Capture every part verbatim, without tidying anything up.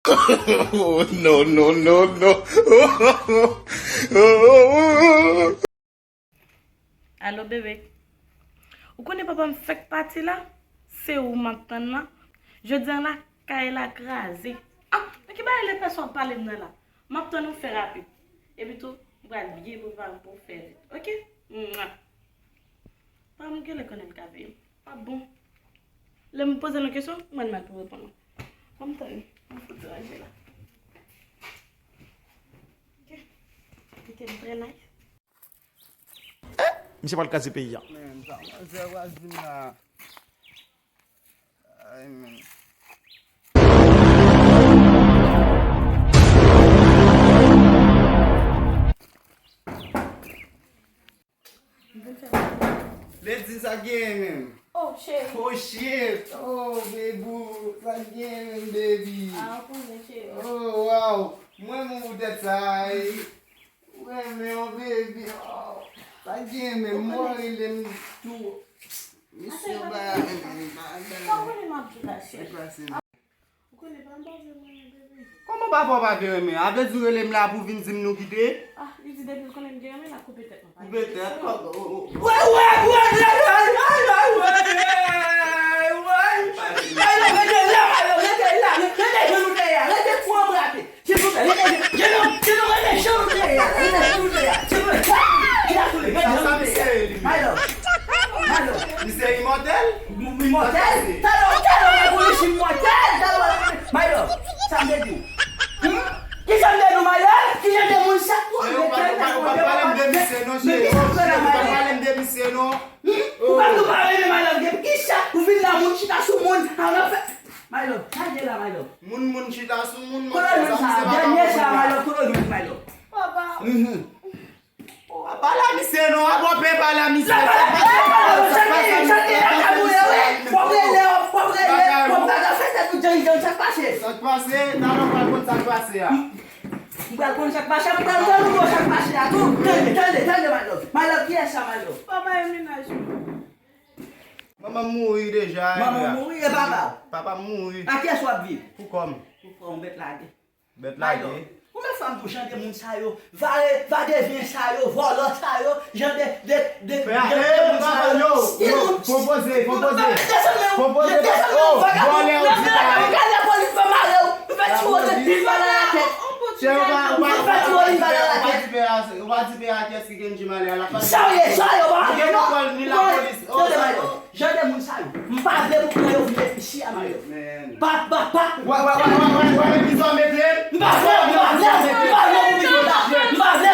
Oh, no, no, no, no. Alo, bebe. Ou konnen papa m fèk pati la? Se ou m ap tann la. Jodi a la, kay la kraze. Ah, men ki bagay lepès w ap pale m nan la? M ap tann ou fè rapid. Epi tou, m pral byen prepare pou w fè vit. Oke? Mwa. Pa m genlè konnen l ka veye m. Pa bon. Lè m poze l yon kesyon, mwen menm pou reponn ou. Ban m tande. Ban m fout ranje la. Ok. Kite m trè nice. Misye pral kraze peyi a. Men, sa manzè pral vin la. Ay, men. Lady, sa k genyen menm? Oh, cheri. Oh shit! Oh, bebou, sa k genyen menm, baby? Ah, ou konnen, cheri. Oh, wow! Mwen menm ou tèt sa, ey. Ou renmen yon baby. Oh, sa k genyen menm? Mwen rele m tou. Misye ba. Sa ou konnen m ap di la, cheri? Ou konnen pa m pa vle mwen, bebe. Kòman papa w pa vle renmen? A vle di w rele m la pou w vin di m nou kite? Ah, li di depi l konnen m gen renmen, l ap koupe tèt mwen. Koupe tèt? Kòman? Wè, wè, wè, wè, wè, wè, wè, wè, wè. Ay, non, rete la, ay, non, rete la, rete jan nou te ye a, rete pou anbrate. Silvouplè, rete, rete, rete, rete jan nou te ye a, rete jan nou te ye a, silvouplè. Ki la koule, rete jan nou te ye a. My love, my love. Misye imòtèl? Imòtèl? Talè, talè, mwen pou li imòtèl, talè, my love. Sa m te di w? Hmm? Ki jan de nou malè? Ki jan de moun sa? Ou pa pale m de misye non, cheri. Ou pa pale m de misye non. Ou pa nou pale de malè. Depi ki sa? Ou vin la moun chita sou moun. An nou fè. Malè, lage la malè. Moun moun chita sou moun. Kote nou sa? Dènye sa malè, kote nou malè? Papa. Pa pale a misye non, a bò pè pale a misye. Sa k pase? Talè w pral konn sa k pase a. M pral konn sa k pase a, m pral konn nou sa k pase a tou. Tande, tande, tande, my love. My love, kiyès sa, my love? Papa e mennaj ou. Manman m mouri deja. Manman w mouri e papa w? Papa m mouri. A kiyès w ap viv? Pou kò m. Pou kò w, bèt lage. Bèt lage. Ou mèt fè m tou jan de moun sa yo, vare, vadevyen sa yo, vòlò sa yo, jan de, de, de, jan de moun sa yo. Stil moun. Konpoze, konpoze. Konpoze. Oh, vòlè ou di pa. Ou gade lapolis pa mare w. Ou fè ti wòl, li pa nan lakèt. Ou fè ti wòl, li pa nan lakèt. Ou pa di pe a kiyès ki gen di malè a la. Sa w ye, sa w ye, ou pa gen non. Ou pa gen kòl ni lapolis. Oh, sa yo. Jan de moun sa yo. M pa vle pou kò yo vin reflechi a Mario. Pa, pa, pa. Wè, wè, wè, wè, wè, wè, men kisa w mete. M pa vle, m pa vle, m pa vle pou vin konn sa. M pa vle.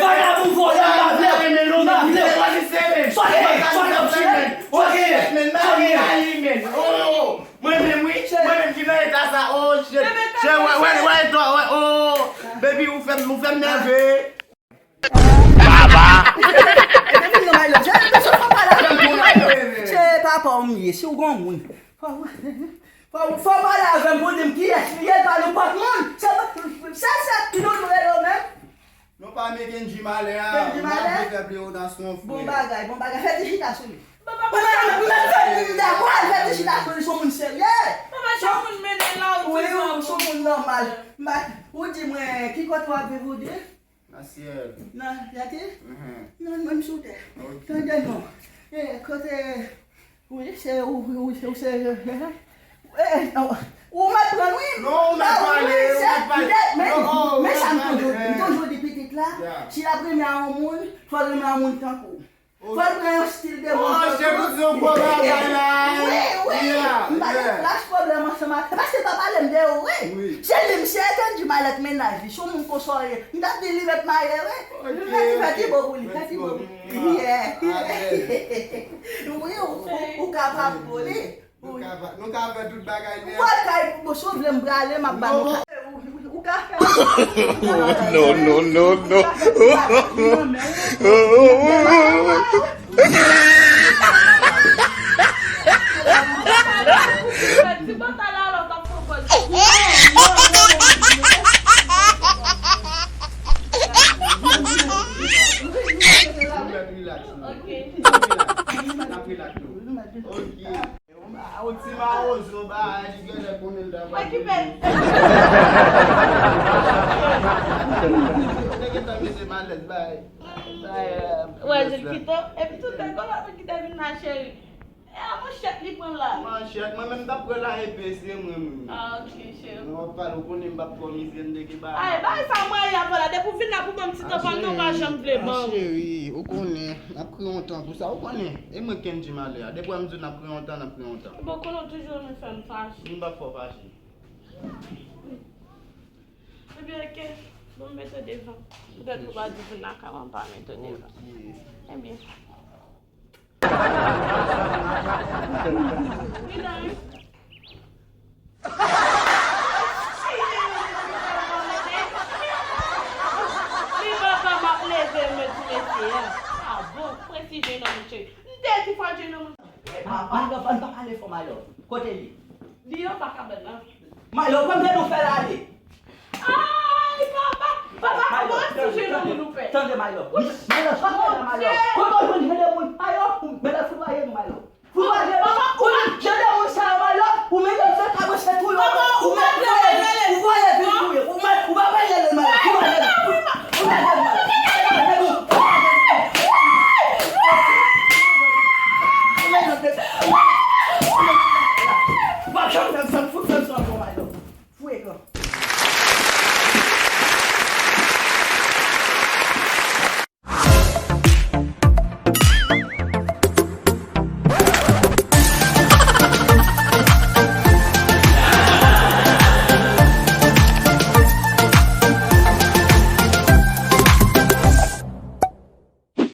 Vagabon vòlè, m pa vle. M pa vle. Sòti, sòti, sòti. Sòti. Sòti. Mwen menm wi, mwen menm ki nan eta sa, oh shit. Chè, wè, wè, wè, to, wè, oh. Baby, ou fè m, ou fè m nève. Baba! Epi vin nan may lòt. Jè, jè, jè, fò pale avè m tou, my love. Se papa w m ye, si w gon moun. Fò, fò, fò pale avè m pou di m kiyès li ye, l pa nenpòt moun. Se, se, se ki non nou rele w menm? Nou pa men Kendji Malè a. Kendji Malè? N ap fè pye w nan son frè. Bon bagay, bon bagay. Fè ti chita sou li. Ou menm, ou menm, ou menm fè ti chita sou li, se yon moun serye. Papa, se yon moun mennen la, ou di l se yon moun nòmal. Ou di mwen, ki kote w ap viv, ou di? Nan syèl. Nan, yati? Nan, mwen m sou tè. Tande non. E, kote, wi, se, ou, ou, ou se, e, non. Ou mèt pran l, wi. Non, ou mèt pale, ou mèt pale. Men, men sa m toujou, m toujou di pitit la, si l ap renmen a yon moun, fò l renmen a yon moun tankou w. Fò l pran yon stil de moun. Oh, se pou di yon gwo bagay la. Wi, wi. M pa gen plas pwoblèm ansanm ak, paske l pa pale m de ou, wi. Se li, misye te di malèt mennaj li. Se yon moun konsa w ye. M t ap di li mèt marye, wi. Li mèt fè ti bo pou li, fè ti bo pou li. Yeah. Wi, ou, ou, ou kapab pou li. Nou ka, nou ka fè tout bagay nèt. Ou al kay, bon, si w vle m prale, m ap ba nou kay. Ou, ou, ou ka fè. No, no, no, no. Ti pantalon alò, t ap pran pòz. Relax, relax. Ok. N ap relax nou. Ok. Yon ti Awo, zon ba, li genlè konnen l ta pral. Mwen ki pè. Te gentan mete malèz, bay. Bay, wè, Zil kite w. Epi tout lè, kòman pou kite vin la, cheri? E a manchèt li pran la. Manchèt, mwen menm m t ap pran la epe, se mwen, mwen. Ah, ok, cheri. Mwen w ap pale, ou konnen m p ap kòmizye, m te gen bagay. Ay, bay sa mwen y ap la. Depi w vin la pou ban m ti tan pa m nan, ou pa janm vle ban m. Ah, cheri, ou konnen, n ap kriye yon tan pou sa, ou konnen. E mwen Kendji malè a. Depi w wè m di w n ap kriye yon tan, n ap kriye yon tan. Bon, konnen w toujou renmen fè m fache. M p ap fè w fache. Ebyen, ok. Bon, m mete w devan. Poutèt ou pa di vin lakay mwen, m pa mete w devan. Ok. Ebyen. Wi, Dani. Li papa m ap leve, m di mesye a. Ah bon, presi Jennonm, cheri. M te di fò Jennonm. Ann, ann, ann pa pale fò, my love. Kote li? Li anba kabann nan. My love, kòm se nou fè l ale. Ay, papa, papa, kòman si Jennonm nou pè? Tande, my love. My love, sa fè la, my love? Kote w jwenn jan de moun sa yo? Ou mèt foudwaye nou, my love. Foudwaye nou. Ou mèt jan de moun sa yo, my love. Ou mèt jan de moun sa yo, my love. Ou mèt foudwaye nou. Ou pa vle vin touye. Ou mèt, ou pa vle vin touye, my love. Foudwaye nou. Foudwaye nou, my love. Foudwaye nou. W ap janm fè